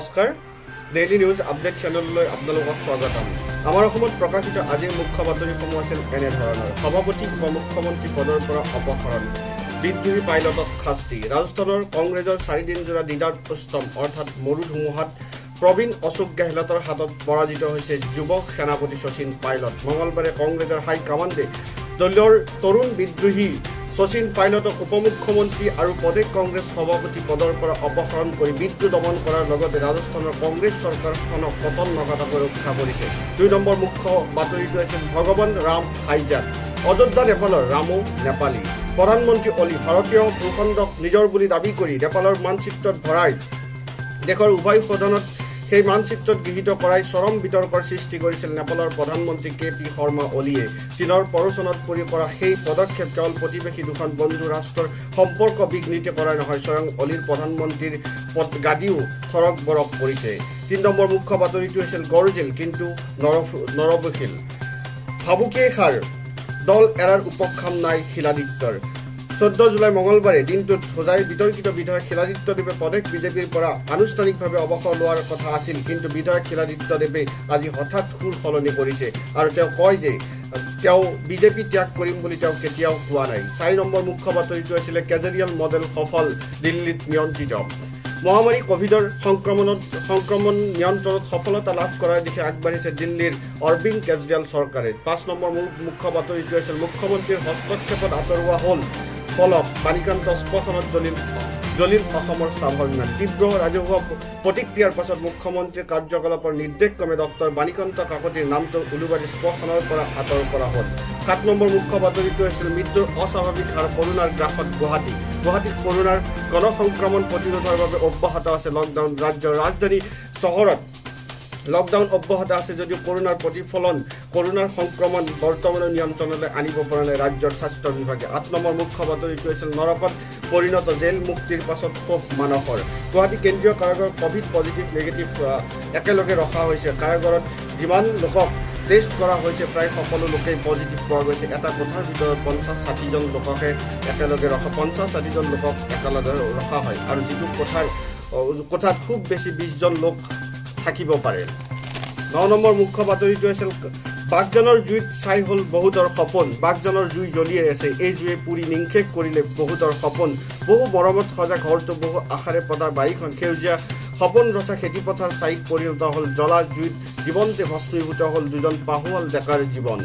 নমস্কাৰ, daily news update চেনেললৈ আপোনালোকক স্বাগতম। আমাৰ অসমত প্ৰকাশিত আজিৰ মুখ্য বাতৰিসমূহ আছিল এনেধৰণৰ: সভাপতি, উপ মুখ্যমন্ত্ৰী পদৰ পৰা অপসাৰণ, বিদ্ৰোহী পাইলটক শাস্তি, ৰাজস্থানৰ কংগ্ৰেছৰ 4 দিনজোৰা ডিজাৰ্ট ষ্টৰ্ম অৰ্থাৎ মৰু ধুমুহাত প্ৰবীণ অশোক গেহলটৰ হাতত পৰাজিত হৈছে যুৱ সেনাপতি শচীন পাইলট। মঙলবাৰে কংগ্ৰেছৰ হাইকমাণ্ডে দলীয় তৰুণ বিদ্ৰোহী শচীন পাইলটক উপ মুখ্যমন্ত্ৰী আৰু প্ৰদেশ কংগ্ৰেছ সভাপতি পদৰ পৰা অপসাৰণ কৰি বিদ্ৰোহ দমন কৰাৰ লগতে ৰাজস্থানৰ কংগ্ৰেছ চৰকাৰখনক পতন নঘটাকৈ ৰক্ষা কৰিছে। 2 নম্বৰ মুখ্য বাতৰিটো আছিল ভগৱান ৰাম হাইজাক, অযোধ্যা নেপালৰ, ৰামো নেপালী। প্ৰধানমন্ত্ৰী অলি ভাৰতীয় ভূখণ্ডক নিজৰ বুলি দাবী কৰি নেপালৰ মানচিত্ৰত ভৰাই দেশৰ উভয় সদনত সেই মানচিত্ৰত গৃহীত কৰাই চৰম বিতৰ্কৰ সৃষ্টি কৰিছিল নেপালৰ প্ৰধানমন্ত্ৰী কে পি শৰ্মা অলিয়ে। চীনৰ প্ৰৰোচনাত পৰি কৰা সেই পদক্ষেপ কেৱল প্ৰতিবেশী দুখন বন্ধু ৰাষ্ট্ৰৰ সম্পৰ্ক বিঘ্নিত কৰাই নহয়, স্বয়ং অলিৰ প্ৰধানমন্ত্ৰীৰ পদ গাদীও থৰক বৰক কৰিছে। 3 নম্বৰ মুখ্য বাতৰিটো হৈছিল গৰজিল কিন্তু নৰবশীল, ভাবুকিয়েই সাৰ, দল এৰাৰ উপক্ৰম নাই শিলাদিত্যৰ। 14 জুলাই মঙলবাৰে দিনটোত হোজাইৰ বিতৰ্কিত বিধায়ক শিলাদিত্য দেৱে প্ৰদেশ বিজেপিৰ পৰা আনুষ্ঠানিকভাৱে অৱসৰ লোৱাৰ কথা আছিল। কিন্তু বিধায়ক শিলাদিত্য দেৱে আজি হঠাৎ সুৰ সলনি কৰিছে আৰু তেওঁ কয় যে তেওঁ বিজেপি ত্যাগ কৰিম বুলি তেওঁ কেতিয়াও কোৱা নাই। 4 নম্বৰ মুখ্য বাতৰিটো আছিলে কেজৰিৱাল মডেল সফল, দিল্লীত নিয়ন্ত্ৰিত। মহামাৰী কভিডৰ সংক্ৰমণ নিয়ন্ত্ৰণত সফলতা লাভ কৰাৰ দিশে আগবাঢ়িছে দিল্লীৰ অৰবিন্দ কেজৰিৱাল চৰকাৰে। 5 নম্বৰ মুখ্য বাতৰিটো আছিল মুখ্যমন্ত্ৰীৰ হস্তক্ষেপত আঁতৰোৱা হ'ল ফলক, বাণীকান্ত শ্মশানত জ্বলিল জ্বলিল অসমৰ স্বাভিমান। তীব্ৰ ৰাজহুৱা প্ৰতিক্ৰিয়াৰ পাছত মুখ্যমন্ত্ৰীৰ কাৰ্যকলাপৰ নিৰ্দেশক্ৰমে ডক্টৰ বাণীকান্ত কাকতিৰ নামটো উলুবাৰী শ্মশানৰ পৰা আঁতৰ কৰা হ'ল। 7 নম্বৰ মুখ্য বাতৰিটো আছিল মৃত্যুৰ অস্বাভাৱিক হাৰ, কৰোণাৰ গ্ৰাসত গুৱাহাটী। গুৱাহাটীত কৰোণাৰ গণসংক্ৰমণ প্ৰতিৰোধৰ বাবে অব্যাহত আছে লকডাউন। ৰাজ্যৰ ৰাজধানী চহৰত লকডাউন অব্যাহত আছে যদিও কৰোণাৰ প্ৰতিফলন, কৰোণাৰ সংক্ৰমণ বৰ্তমানৰ নিয়ন্ত্ৰণলৈ আনিব পৰা নাই ৰাজ্যৰ স্বাস্থ্য বিভাগে। 8 নম্বৰ মুখ্য বাতৰিটো আছিল নৰকত পৰিণত জেল, মুক্তিৰ পাছত ক্ষোভ মানসৰ। গুৱাহাটী কেন্দ্ৰীয় কাৰাগাৰত ক'ভিড পজিটিভ নিগেটিভ একেলগে ৰখা হৈছে। কাৰাগাৰত যিমান লোকক টেষ্ট কৰা হৈছে, প্ৰায় সকলো লোকেই পজিটিভ পোৱা গৈছে। এটা কোঠাৰ ভিতৰত 50-60জন লোককে একেলগে ৰখা, 50-60জন লোকক একেলগে ৰখা হয় আৰু যিটো কোঠাত খুব বেছি 20জন লোক থাকিব পাৰে। 9 নম্বৰ মুখ্য বাতৰিটো আছিল বাঘজানৰ জুইত ছাই হ'ল বহুতৰ সপোন। বাঘজানৰ জুই জ্বলিয়ে আছে। এই জুয়ে পুৰি নিঃশেষ কৰিলে বহুতৰ সপোন। বহু মৰমত সজা ঘৰটো, বহু আশাৰে পতা বাৰীখন, সেউজীয়া সপোন ৰচা খেতিপথাৰ ছাইত পৰিণত হ'ল। জ্বলা জুইত জীৱন্তে ভস্মীভূত হ'ল দুজন পাহুৱাল ডেকাৰ জীৱন।